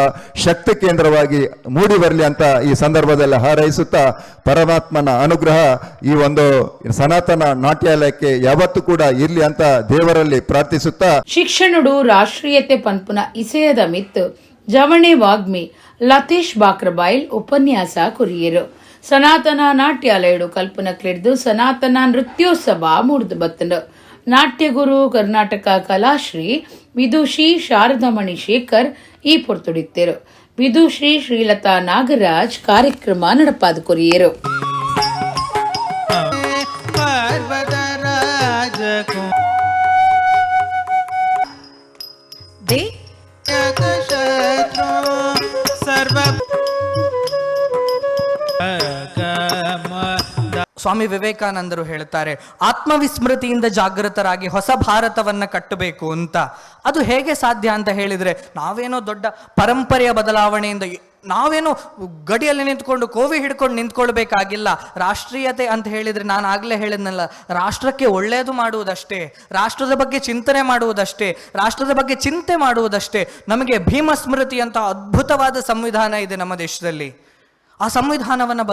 ಶಕ್ತಿ ಕೇಂದ್ರವಾಗಿ ಮೂಡಿ ಬರಲಿ ಅಂತ ಈ ಸಂದರ್ಭದಲ್ಲಿ ಹಾರೈಸುತ್ತಾ, ಪರಮಾತ್ಮನ ಅನುಗ್ರಹ ಈ ಒಂದು ಸನಾತನ ನಾಟ್ಯಾಲಯಕ್ಕೆ ಯಾವತ್ತೂ ಕೂಡ ಇರಲಿ ಅಂತ ದೇವರಲ್ಲಿ ಪ್ರಾರ್ಥಿಸುತ್ತಾ. ಶಿಕ್ಷಣಡು ರಾಷ್ಟ್ರೀಯತೆ ಪನ್ಪುನ ಇಸೆಯದ ಮಿತ್ತು ಜವಣೆ ವಾಗ್ಮಿ ಲತೇಶ್ ಬಾಕ್ರಬಾಯಿಲ್ ಉಪನ್ಯಾಸ ಕೊರಿಯರು. ಸನಾತನ ನಾಟ್ಯಾಲಯಡು ಕಲ್ಪನಕ್ಲಿಡ್ದು ಸನಾತನ ನೃತ್ಯೋತ್ಸವ ಮೂಡ್ದು ಬತ್ತಂಡು. ನಾಟ್ಯಗುರು ಕರ್ನಾಟಕ ಕಲಾಶ್ರೀ ವಿದುಷಿ ಶಾರದಾಮಣಿ ಶೇಖರ್ ಈ ಪೊರ್ತುಡಿತ್ತೇರು. ವಿದುಷಿ ಶ್ರೀಲತಾ ನಾಗರಾಜ್ ಕಾರ್ಯಕ್ರಮ ನಡಪಾದ ಕೊರಿಯರು. ಸ್ವಾಮಿ ವಿವೇಕಾನಂದರು ಹೇಳ್ತಾರೆ, ಆತ್ಮವಿಸ್ಮೃತಿಯಿಂದ ಜಾಗೃತರಾಗಿ ಹೊಸ ಭಾರತವನ್ನು ಕಟ್ಟಬೇಕು ಅಂತ. ಅದು ಹೇಗೆ ಸಾಧ್ಯ ಅಂತ ಹೇಳಿದರೆ, ನಾವೇನೋ ದೊಡ್ಡ ಪರಂಪರೆಯ ಬದಲಾವಣೆಯಿಂದ ನಾವೇನೋ ಗಡಿಯಲ್ಲಿ ನಿಂತ್ಕೊಂಡು ಕೋವಿ ಹಿಡ್ಕೊಂಡು ನಿಂತ್ಕೊಳ್ಬೇಕಾಗಿಲ್ಲ. ರಾಷ್ಟ್ರೀಯತೆ ಅಂತ ಹೇಳಿದರೆ ನಾನು ಆಗಲೇ ಹೇಳಿದ್ನಲ್ಲ, ರಾಷ್ಟ್ರಕ್ಕೆ ಒಳ್ಳೆಯದು ಮಾಡುವುದಷ್ಟೇ, ರಾಷ್ಟ್ರದ ಬಗ್ಗೆ ಚಿಂತನೆ ಮಾಡುವುದಷ್ಟೇ, ರಾಷ್ಟ್ರದ ಬಗ್ಗೆ ಚಿಂತೆ ಮಾಡುವುದಷ್ಟೇ. ನಮಗೆ ಭೀಮಸ್ಮೃತಿ ಅಂತ ಅದ್ಭುತವಾದ ಸಂವಿಧಾನ ಇದೆ ನಮ್ಮ ದೇಶದಲ್ಲಿ. ಆ ಸಂವಿಧಾನವನ್ನು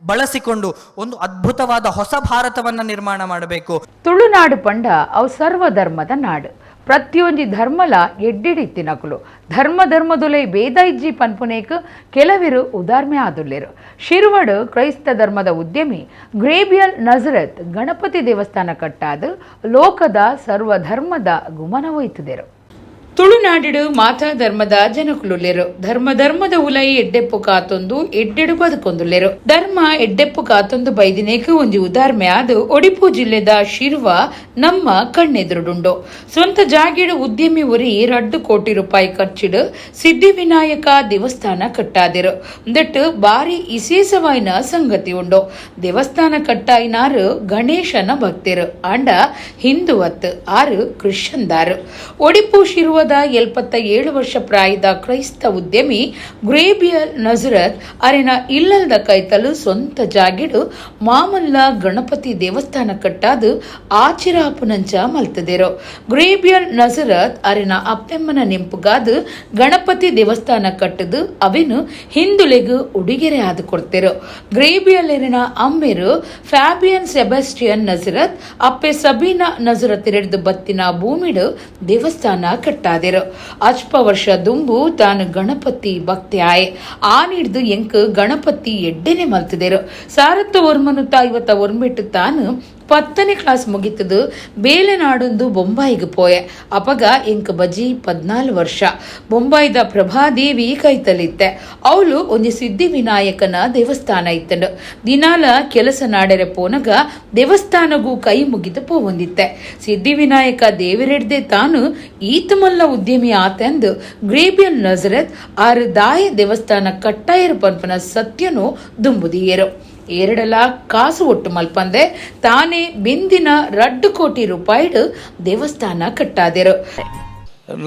ಬಳಸಿಕೊಂಡು ಒಂದು ಅದ್ಭುತವಾದ ಹೊಸ ಭಾರತವನ್ನು ನಿರ್ಮಾಣ ಮಾಡಬೇಕು. ತುಳುನಾಡು ಪಂಡ ಅವು ಸರ್ವಧರ್ಮದ ನಾಡು. ಪ್ರತಿಯೊಂಜಿ ಧರ್ಮಲ ಎಡ್ಡಿಡಿತ್ತಿನಕುಲು ಧರ್ಮ ಧರ್ಮದೊಲೆ ಭೇದ ಇಜ್ಜಿ ಪನ್ಪುನೇಕ್ ಕೆಲವಿರು ಉದಾರ್ಮೆ ಆದುಲ್ಲೇರು. ಶಿರ್ವಡು ಕ್ರೈಸ್ತ ಧರ್ಮದ ಉದ್ಯಮಿ ಗ್ರೇಬಿಯಲ್ ನಜರತ್ ಗಣಪತಿ ದೇವಸ್ಥಾನ ಕಟ್ಟಾದ ಲೋಕದ ಸರ್ವಧರ್ಮದ ಗುಮನ ಒಯ್ತುದೇರು. ತುಳುನಾಡಿಡು ಮಾತಾ ಧರ್ಮದ ಜನಕುಲುಲ್ಲೇರು. ಧರ್ಮ ಧರ್ಮದ ಉಲೈ ಎಡ್ಡೆಪ್ಪು ಕಾತೊಂದು ಎಡ್ಡೆಡು ಬದುಕೊಂದುಲ್ಲೇರು. ಧರ್ಮ ಎಡ್ಡೆಪ್ಪು ಕಾತೊಂದು ಬೈದಿನೇಕ ಒಂಜಿ ಉದಾರ್ಮೆ ಆದ ಒಡಿಪು ಜಿಲ್ಲೆದ ಶಿರ್ವ ನಮ್ಮ ಕಣ್ಣೆದುರುಡುಂಡು. ಸ್ವಂತ ಜಾಗಿಡು ಉದ್ಯಮಿ ಉರಿ 2 ಕೋಟಿ ರೂಪಾಯಿ ಖರ್ಚಿಡು ಸಿದ್ಧಿವಿನಾಯಕ ದೇವಸ್ಥಾನ ಕಟ್ಟಾದಿರು. ದಟ್ಟು ಬಾರಿ ವಿಶೇಷವಾಯಿನ ಸಂಗತಿ ಉಂಡು. ದೇವಸ್ಥಾನ ಕಟ್ಟಾಯಿನಾರು ಗಣೇಶನ ಭಕ್ತಿರು, ಆಂಡ ಹಿಂದುವತ್ ಆರು ಕ್ರಿಶ್ಚನ್ದಾರು. ಒಡಿಪು ಶಿರ್ವದ 77 ವರ್ಷ ಪ್ರಾಯದ ಕ್ರೈಸ್ತ ಉದ್ಯಮಿ ಗ್ರೇಬಿಯಲ್ ನಜರತ್ ಅರೆನ ಇಲ್ಲದ ಕೈತಲು ಸ್ವಂತ ಜಾಗಿಡು ಮಾಮಲ್ಲ ಗಣಪತಿ ದೇವಸ್ಥಾನ ಕಟ್ಟಾದು ಆಚಿರಾಪುನಂಚ ಮಲ್ತದಿರು. ಗ್ರೇಬಿಯಲ್ ನಜರತ್ ಅರೆನ ಅಪ್ಪೆಮ್ಮನ ನೆಂಪುಗಾದು ಗಣಪತಿ ದೇವಸ್ಥಾನ ಕಟ್ಟದು ಅವೆನು ಹಿಂದುಲೆಗು ಉಡುಗೆರೆ ಆದು ಕೊಡ್ತಿರು. ಗ್ರೇಬಿಯಲ್ ಎರೆನ ಅಮ್ಮೆರು ಫ್ಯಾಬಿಯನ್ ಸೆಬಾಸ್ಟಿಯನ್ ನಜರತ್ ಅಪ್ಪೆ ಸಬೀನಾ ನಜರತ್ ಹಿಡಿದು ಬತ್ತಿನ ಭೂಮಿಡು ದೇವಸ್ಥಾನ ಕಟ್ಟಾದ. ಅಲ್ಪ ವರ್ಷ ದುಂಬು ತಾನು ಗಣಪತಿ ಭಕ್ತಿ ಆಯೆ ಆ ನೀಡ್ದು ಎಂಕ್ ಗಣಪತಿ ಎಡ್ಡೆನೆ ಮಲ್ತದೇರು. ಸಾರತ್ತ ಒರ್ಮನು ತಾಯಿವತ್ತ ಒರ್ಮೆಟ್ಟು ತಾನು 10ನೇ ಕ್ಲಾಸ್ ಮುಗಿತದು ಬೇಲೆನಾಡೊಂದು ಬೊಂಬಾಯಿಗೆ ಪೋಯೆ. ಅಪಗ ಎಂಕ್ ಬಜಿ 14 ವರ್ಷ. ಬೊಂಬಾಯಿದ ಪ್ರಭಾದೇವಿ ಕೈತಲಿತ್ತೆ. ಅವಳು ಒಂಜಿ ಸಿದ್ಧಿವಿನಾಯಕನ ದೇವಸ್ಥಾನ ಇತ್ತಂಡು. ದಿನಾಲ ಕೆಲಸ ನಾಡೆರೆ ಪೋನಗ ದೇವಸ್ಥಾನಗೂ ಕೈ ಮುಗಿದು ಪೋವೊಂದಿತ್ತೆ. ಸಿದ್ಧಿವಿನಾಯಕ ದೇವರೆಡ್ದೆ ತಾನು ಈತಮಲ್ಲ ಉದ್ಯಮಿ ಆತೆಂದು ಗ್ರೇಬಿಯಲ್ ನಜರತ್ ಆರು ದಾಯ ದೇವಸ್ಥಾನ ಕಟ್ಟಾಯರು ಪನ್ಪನ ಸತ್ಯನು ದುಂಬುದಿಯರು. ಎರಡಲ ಕಾಸು ಒಟ್ಟು ಮಲ್ಪಂದೆ ತಾನೇ ಬಿಂದಿನ 2 ಕೋಟಿ ರೂಪಾಯಿಡು ದೇವಸ್ಥಾನ ಕಟ್ಟಾದಿರು.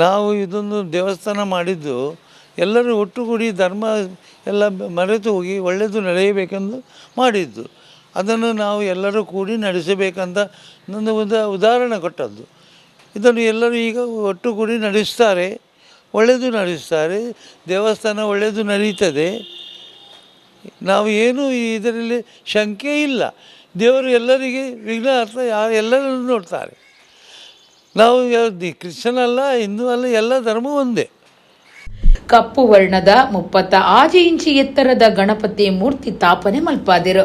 ನಾವು ಇದೊಂದು ದೇವಸ್ಥಾನ ಮಾಡಿದ್ದು ಎಲ್ಲರೂ ಒಟ್ಟುಗೂಡಿ ಧರ್ಮ ಎಲ್ಲ ಮರೆತು ಹೋಗಿ ಒಳ್ಳೆಯದು ನಡೆಯಬೇಕೆಂದು ಮಾಡಿದ್ದು. ಅದನ್ನು ನಾವು ಎಲ್ಲರೂ ಕೂಡಿ ನಡೆಸಬೇಕಂತ ನನ್ನ ಒಂದು ಉದಾಹರಣೆ ಕೊಟ್ಟದ್ದು. ಇದನ್ನು ಎಲ್ಲರೂ ಈಗ ಒಟ್ಟುಗೂಡಿ ನಡೆಸ್ತಾರೆ, ಒಳ್ಳೆಯದು ನಡೆಸ್ತಾರೆ, ದೇವಸ್ಥಾನ ಒಳ್ಳೆಯದು ನಡೀತದೆ. ನಾವು ಏನೂ ಇದರಲ್ಲಿ ಶಂಕೆ ಇಲ್ಲ. ದೇವರು ಎಲ್ಲರಿಗೆ ವಿಘ್ನ ಅರ್ಥ ಎಲ್ಲರನ್ನು ನೋಡ್ತಾರೆ. ನಾವು ಕ್ರಿಶ್ಚಿಯನ್ ಅಲ್ಲ, ಹಿಂದೂ ಅಲ್ಲ, ಎಲ್ಲ ಧರ್ಮ ಒಂದೇ. ಕಪ್ಪು ವರ್ಣದ 36 ಇಂಚು ಎತ್ತರದ ಗಣಪತಿ ಮೂರ್ತಿ ತಾಪನೆ ಮಲ್ಪಾದಿರು.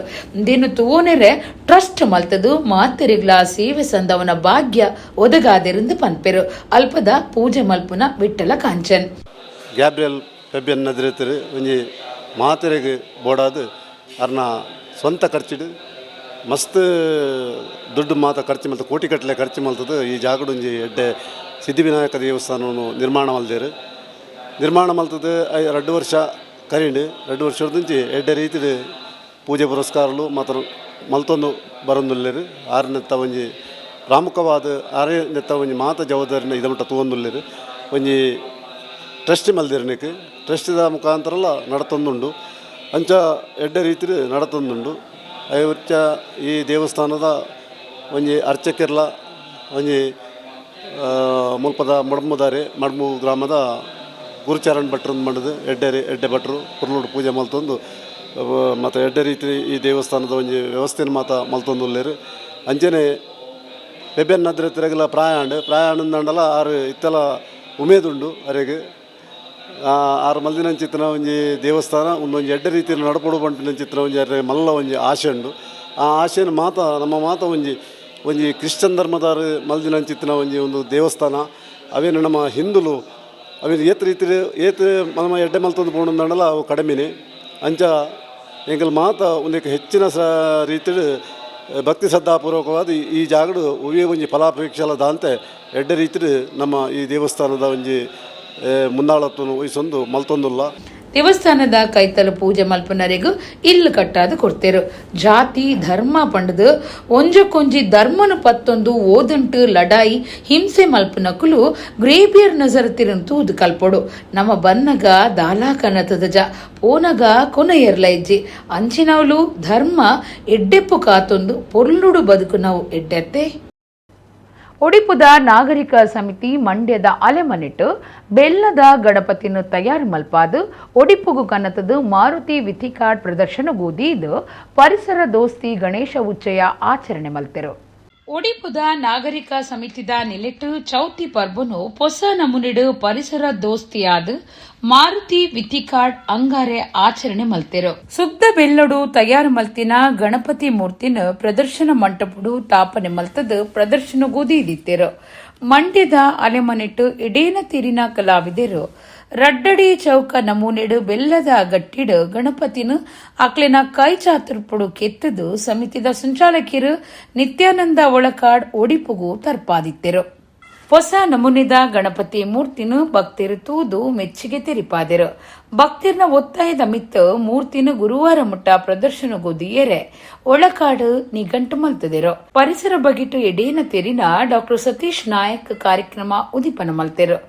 ದಿನ ತೂನೆರೆ ಟ್ರಸ್ಟ್ ಮಲ್ತದು ಮಾತೆರಿಗ್ಲ ಸೇವೆ ಸಂದವನ ಭಾಗ್ಯ ಒದಗಾದಿರಂದು ಪನ್ಪೆರು. ಅಲ್ಪದ ಪೂಜೆ ಮಲ್ಪುನ ವಿಠಲ ಕಾಂಚನ್ ಗ್ಯಾಬ್ರಿಯಲ್ ಪೆಬ್ಬಿಯನ್ ನದಿರತಿರು ಒಂಜಿ ಮಾತೆರೆಗ್ ಬೋಡಾದ್ ಅರ್ನ ಸ್ವಂತ ಖರ್ಚಿಡು ಮಸ್ತ್ ದುಡ್ಡು ಮಾತ ಖರ್ಚು ಮಲ್ತ ಕೋಟಿಗಟ್ಟಲೆ ಖರ್ಚು ಮಲ್ತದ್ದು ಈ ಜಾಗಡೊಂಜಿ ಎಡ್ಡೆ ಸಿದ್ಧಿವಿನಾಯಕ ದೇವಸ್ಥಾನವನ್ನು ನಿರ್ಮಾಣ ಮಲ್ದೇರು. ನಿರ್ಮಾಣ ಮಲ್ತದ್ದು 2 ವರ್ಷ ಕರೀಂಡು 2 ವರ್ಷದಿಂಚಿ ಎಡ್ಡೆ ರೀತಿಡ್ ಪೂಜೆ ಪುರಸ್ಕಾರಲು ಮಾತ್ರ ಮಲ್ತೊಂದು ಬರೊಂದುಲ್ಲೆರ್. ಆರನೆತ್ತ ಒಂಜಿ ಪ್ರಾಮುಖವಾದ ಆರನೆತ್ತ ಒಂಜಿ ಮಾತ ಜವಾಬ್ದಾರಿನ ಇದಮುಟ್ಟ ತೂವೊಂದುಲ್ಲೆರ್. ಒಂಜಿ ಟ್ರಸ್ಟ್ ಮಲ್ದಿರನಿಕ್ ಟ್ರಸ್ಟಿದ ಮುಖಾಂತರಲ ನಡತೊಂದುಂಡು. ಅಂಚ ಎಡ್ಡೆ ರೀತಿಡ್ ನಡತೊಂದುಂಡು. ಐವಚ್ಚ ಈ ದೇವಸ್ಥಾನದ ಒಂಜಿ ಅರ್ಚಕಿರ್ಲ ಒಂಜಿ ಮುಲ್ಪದ ಮಡ್ಮುದಾರೆ ಮಡ್ಮು ಗ್ರಾಮದ ಗುರುಚರಣ್ ಭಟ್ರು ಮಂಡದು ಎಡ್ಡೆ ಎಡ್ಡೆ ಭಟ್ರು ಪುರ್ಲುಡು ಪೂಜೆ ಮಲ್ತೊಂದು ಮತ್ತು ಎಡ್ಡೆ ರೀತಿ ಈ ದೇವಸ್ಥಾನದ ಒಂಜಿ ವ್ಯವಸ್ಥೆನ ಮಾತ ಮಲ್ತೊಂದುಲ್ಲೆರ್. ಅಂಚನೆ ಪೆಬ್ಬೆನ್ನದ್ರೆ ತಿರಗಲ ಪ್ರಾಯಾಂಡ್ ಪ್ರಾಯಾಂಡಂದಾಂಡಲ ಆರು ಇತ್ತಲ ಉಮೇದುಂಡು ಅರೆಗ್. ಆರು ಮಲ್ದಿನಂಚಿತ್ತಿನ ಒಂಜಿ ದೇವಸ್ಥಾನ ಒಂದೊಂಜಿ ಎಡ್ಡೆ ರೀತಿಯಲ್ಲಿ ನಡಪೊಡು ಪನ್ಪಿನಂಚಿತ್ತಿನ ಒಂಜಿ ಅರೆ ಮಲ್ಲ ಒಂಜಿ ಆಶೆ ಉಂಡು. ಆ ಆಶೆನ ಮಾತ ನಮ್ಮ ಮಾತ ಒಂಜಿ ಒಂಜಿ ಕ್ರಿಶ್ಚಿಯನ್ ಧರ್ಮದಾರು ಮಲ್ದಿನಂಚಿತ್ತಿನ ಒಂಜಿ ಒಂದು ದೇವಸ್ಥಾನ ಅವೇನು ನಮ್ಮ ಹಿಂದುಲು ಅವೇನು ಏತ್ ರೀತಿ ಏತ್ ನಮ್ಮ ಎಡ್ಡೆ ಮಲ್ತೊಂದು ಪೋಣಂದಾಂಡಲ ಅವು ಕಡಿಮೆನೆ. ಅಂಚ ಎಂಕಲ್ ಮಾತ ಒಂದಕ್ಕೆ ಹೆಚ್ಚಿನ ಸ ರೀತಿಡ್ ಭಕ್ತಿ ಶ್ರದ್ಧಾಪೂರ್ವಕವಾದ ಈ ಜಾಗಡು ಒವ್ವೇ ಒಂಜಿ ಫಲಾಪೇಕ್ಷೆಲ ದಾಂತೆ ಎಡ್ಡೆ ರೀತಿಡ್ ನಮ್ಮ ಈ ದೇವಸ್ಥಾನದ ಒಂಜಿ ಮುನ್ನಾಳತ್ವನು ವಹಿಸೊಂದು ಮಲ್ತೊಂದುಲ್ಲ. ದೇವಸ್ಥಾನದ ಕೈತಲು ಪೂಜೆ ಮಲ್ಪನರಿಗೂ ಇಲ್ಲು ಕಟ್ಟಾದ ಕೊಡ್ತೇರು. ಜಾತಿ ಧರ್ಮ ಪಂಡದು ಒಂಜಕ್ಕೊಂಜಿ ಧರ್ಮನು ಪತ್ತೊಂದು ಓದಂಟು ಲಡಾಯಿ ಹಿಂಸೆ ಮಲ್ಪನಕುಲು ಗ್ರೇಬಿಯರ್ ನಜರ್ ತಿರುಂತು ಕಲ್ಪೊಡು. ನಮ್ಮ ಬನ್ನಗ ದಾಲಾ ಕನತದ ಪೋನಗ ಕೊನೆಯರ್ಲ ಇಜ್ಜಿ ಅಂಚಿನವಲು ಧರ್ಮ ಎಡ್ಡೆಪ್ಪು ಕಾತೊಂದು ಪೊರ್ಲುಡು ಬದುಕು ನಾವು ಎಡ್ಡೆತ್ತೆ. ಒಡಿಪುದ ನಾಗರಿಕ ಸಮಿತಿ ಮಂಡ್ಯದ ಅಲೆಮನಿಟ್ಟು ಬೆಲ್ಲದ ಗಣಪತಿಯನ್ನು ತಯಾರು ಮಲ್ಪಾದು ಒಡಿಪುಗು ಕನತದು ಮಾರುತಿ ವಿಥಿಕಾಡ್ ಪ್ರದರ್ಶನ ಗೂದೀದು ಪರಿಸರ ದೋಸ್ತಿ ಗಣೇಶ ಉಚ್ಚಯ ಆಚರಣೆ ಮಲ್ತೆರು. ಒಡಿಪುದ ನಾಗರಿಕ ಸಮಿತಿದ ನಿಲೆಟ್ಟು ಚೌತಿ ಪರ್ಬನು ಪೊಸ ನಮೂನಿಡು ಪರಿಸರ ದೋಸ್ತಿಯಾದ ಮಾರುತಿ ವಿಥಿಕಾಡ್ ಅಂಗಾರೆ ಆಚರಣೆ ಮಲ್ತೆರು. ಸುದ್ದ ಬೆಲ್ಲೊಡು ತಯಾರು ಮಲ್ತಿನ ಗಣಪತಿ ಮೂರ್ತಿನ ಪ್ರದರ್ಶನ ಮಂಟಪಡು ತಾಪನೆ ಮಲ್ತದು ಪ್ರದರ್ಶನ ಗೂದೀದಿತ್ತೆರು. ಮಂಡ್ಯದ ಅಲೆಮನಿಟ್ಟು ಇಡೇನ ತೀರಿನ ಕಲಾವಿದರು ರಡ್ಡಡಿ ಚೌಕ ನಮೂನೆಡು ಬೆಲ್ಲದ ಗಟ್ಟಿಡು ಗಣಪತಿನ ಅಕ್ಲೆನ ಕೈ ಚಾತುರ್ಪುಡು ಕೆತ್ತದು ಸಮಿತಿದ ಸಂಚಾಲಕಿರು ನಿತ್ಯಾನಂದ ಒಳಕಾಡ್ ಒಡಿಪುಗು ತರ್ಪಾದಿತ್ತೆರು. ಹೊಸ ನಮೂನೆದ ಗಣಪತಿ ಮೂರ್ತಿನ ಭಕ್ತಿರು ತೂದು ಮೆಚ್ಚುಗೆ ತೆರಿಪಾದೆರು. ಭಕ್ತಿರ್ನ ಒತ್ತಾಯದ ಮಿತ್ತ ಮೂರ್ತಿನ ಗುರುವಾರ ಮುಟ್ಟ ಪ್ರದರ್ಶನಗೊದಿಯರೆ ಒಳಕಾಡು ನಿಘಂಟು ಮಲ್ತದೆರು. ಪರಿಸರ ಬಗಿಟ್ಟು ಎಡೇನ ತೆರಿನ ಡಾಕ್ಟರ್ ಸತೀಶ್ ನಾಯಕ್ ಕಾರ್ಯಕ್ರಮ ಉದಿಪನ ಮಲ್ತೆರು.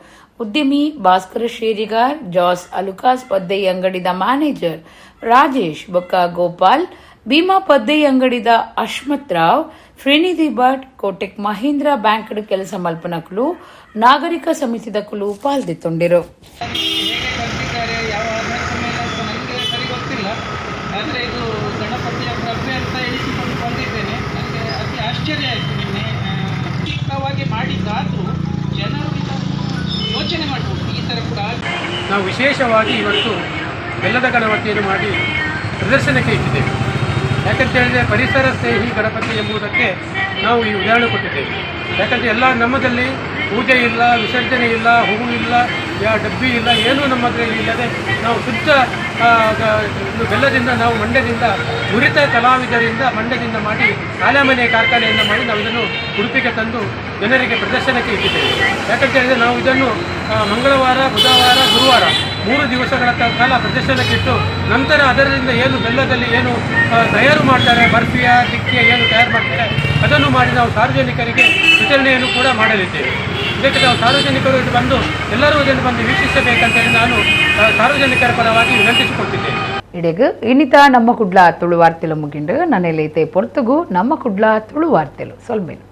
ಉದ್ಯಮಿ ಭಾಸ್ಕರ ಶೇರಿಗಾರ್, ಜಾಸ್ ಅಲುಕಾಸ್ ಪದ್ದೈ ಅಂಗಡಿದ ಮ್ಯಾನೇಜರ್ ರಾಜೇಶ್ ಬೊಕ್ಕ ಗೋಪಾಲ್, ಭೀಮಾ ಪದ್ದೈ ಅಂಗಡಿದ ಅಶ್ಮತ್ ರಾವ್, ಶ್ರೀನಿಧಿ ಭಟ್, ಕೋಟೆಕ್ ಮಹೀಂದ್ರ ಬ್ಯಾಂಕ್ ಕೆಲಸ ಮಲ್ಪನಕುಲು, ನಾಗರಿಕ ಸಮಿತಿದ ಕುಲು ಪಾಲ್ದಿತ್ತೊಂಡಿರು. ಹೇಗೆ ಕಲ್ತಿದ್ದಾರೆ, ಯಾವ ಆಧಾರದ ಮೇಲೆ ಅಂತ ನನಗೆ ಸರಿ ಗೊತ್ತಿಲ್ಲ. ಆದರೆ ಇದು ಗಣಪತಿಯ ಪ್ರಭೆ ಅಂತ ಎಣಿಸಿಕೊಂಡು ಬಂದಿದ್ದೇನೆ. ನನಗೆ ಅತಿ ಆಶ್ಚರ್ಯ ಆಯಿತು ನಿನ್ನೆ. ಚಿಕ್ಕವಾಗಿ ಮಾಡಿದ್ದಾದರೂ ಜನರು ಇದನ್ನು ಯೋಚನೆ ಮಾಡ್ಬೋದು, ಈ ಥರ ಕೂಡ. ನಾವು ವಿಶೇಷವಾಗಿ ಇವತ್ತು ಬೆಲ್ಲದ ಗಣಪತಿಯನ್ನು ಮಾಡಿ ಪ್ರದರ್ಶನಕ್ಕೆ ಇಟ್ಟಿದ್ದೇವೆ. ಯಾಕಂತ ಹೇಳಿದರೆ ಪರಿಸರ ಸ್ನೇಹಿ ಗಣಪತಿ ಎಂಬುದಕ್ಕೆ ನಾವು ಈ ಉದಾಹರಣೆ ಕೊಟ್ಟಿದ್ದೇವೆ. ಯಾಕಂದರೆ ಎಲ್ಲ ನಮ್ಮದಲ್ಲಿ ಪೂಜೆ ಇಲ್ಲ, ವಿಸರ್ಜನೆ ಇಲ್ಲ, ಹೂವು ಇಲ್ಲ, ಯಾವ ಡಬ್ಬಿ ಇಲ್ಲ, ಏನೂ ನಮ್ಮದರಲ್ಲಿ ಇಲ್ಲದೆ ನಾವು ಶುದ್ಧ ಬೆಲ್ಲದಿಂದ, ನಾವು ಮಂಡ್ಯದಿಂದ ನುರಿತ ಕಲಾವಿದರಿಂದ ಮಂಡ್ಯದಿಂದ ಮಾಡಿ ಆಲೆಮನೆ ಕಾರ್ಖಾನೆಯಿಂದ ಮಾಡಿ ನಾವು ಇದನ್ನು ಉಡುಪಿಗೆ ತಂದು ಜನರಿಗೆ ಪ್ರದರ್ಶನಕ್ಕೆ ಇಟ್ಟಿದ್ದೇವೆ. ಯಾಕಂತ ಹೇಳಿದರೆ ನಾವು ಇದನ್ನು ಮಂಗಳವಾರ, ಬುಧವಾರ, ಗುರುವಾರ 3 ದಿವಸಗಳ ಕಾಲ ಪ್ರದರ್ಶನಕ್ಕಿಟ್ಟು ನಂತರ ಅದರಿಂದ ಏನು ಬೆಲ್ಲದಲ್ಲಿ ಏನು ತಯಾರು ಮಾಡ್ತಾರೆ, ಬರ್ಫಿಯ ಟಿಕ್ಕಿಯ ಏನು ತಯಾರು ಮಾಡ್ತಾರೆ ಅದನ್ನು ಮಾಡಿ ನಾವು ಸಾರ್ವಜನಿಕರಿಗೆ ವಿತರಣೆಯನ್ನು ಕೂಡ ಮಾಡಲಿದ್ದೇವೆ. ಇದಕ್ಕೆ ನಾವು ಸಾರ್ವಜನಿಕರು ಇದು ಬಂದು ಎಲ್ಲರೂ ಇದನ್ನು ಬಂದು ವೀಕ್ಷಿಸಬೇಕಂತೇಳಿ ನಾನು ಸಾರ್ವಜನಿಕರ ಪರವಾಗಿ ವಿನಂತಿಸಿಕೊಳ್ತಿದ್ದೇನೆ. ಇಡೆಗ್ ಇನಿತ ನಮ್ಮ ಕುಡ್ಲ ತುಳುವಾರ್ತೆಲು ಮುಗಿಂಡು ನನ್ನೆಲೈತೆ ಪೊರ್ತುಗು ನಮ್ಮ ಕುಡ್ಲ ತುಳುವಾರ್ತೆಲು ಸೊಲ್ಮೇನು.